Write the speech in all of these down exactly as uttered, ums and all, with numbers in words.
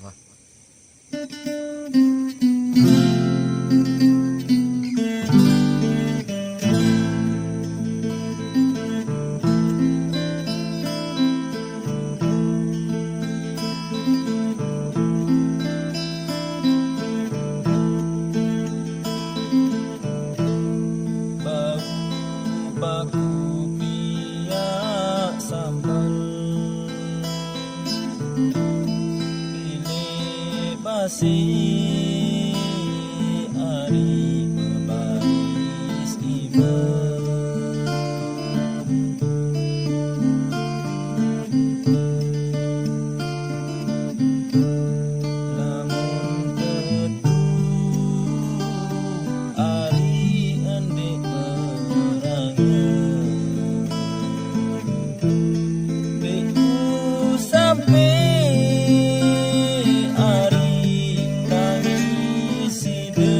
Wah. Bau baku piak sambal, pilih basi ari bebais iba. Lamun tetu ari ende perangai, beku sampai ari tangis sida.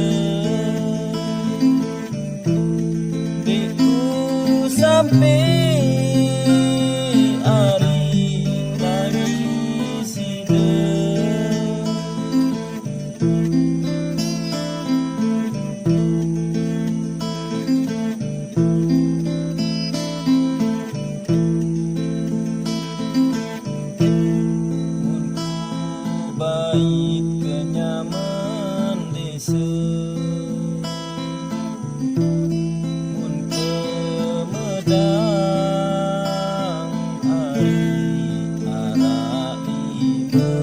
Diku sampai ari tangis sida. Mun ku bait kenyaman desa, mun kemedang ari arak lima.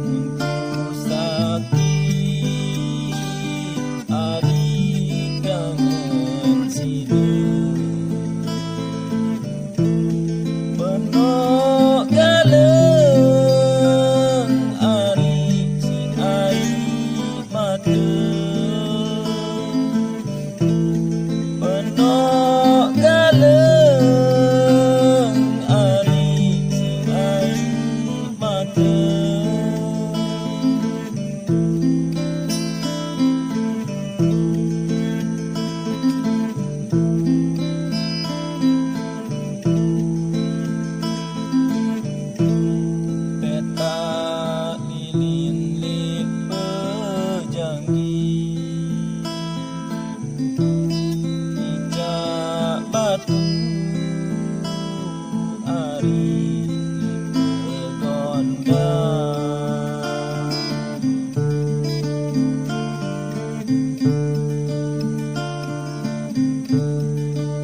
Mun ku sakit ari kangen sida. Penok galeng ari si ai mata. Penok galeng ari si ai mata. Petak lilin lek bejanggi. Icak batu ari lek begondang.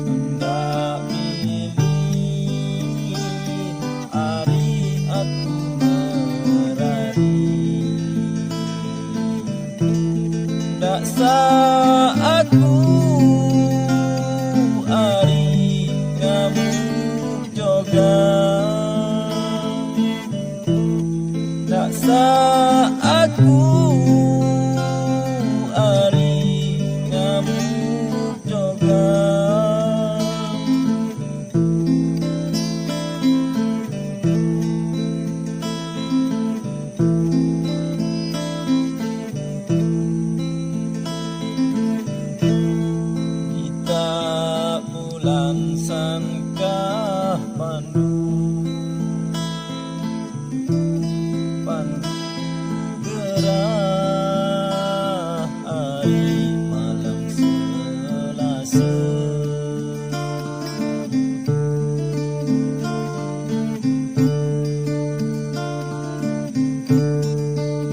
Enda pilih ari aku merari. Daksa aku ari ngamuk joga. Daksa aku ari ngamuk joga. Kita pulang sangkah pandu, pandu gerah ari malam Selasa.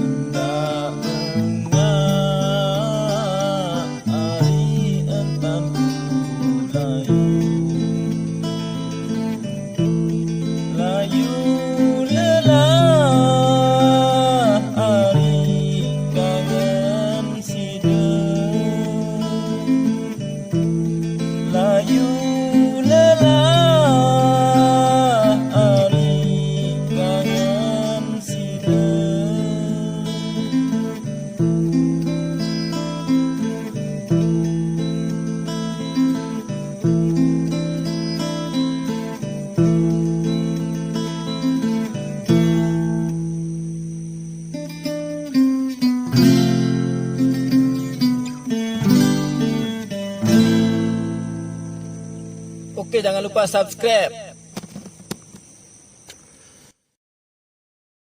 Enda bengak ari entan ku layu. Layu lelah ari kangen sida. Layu lelah ari kangen sida. Oke, jangan lupa subscribe.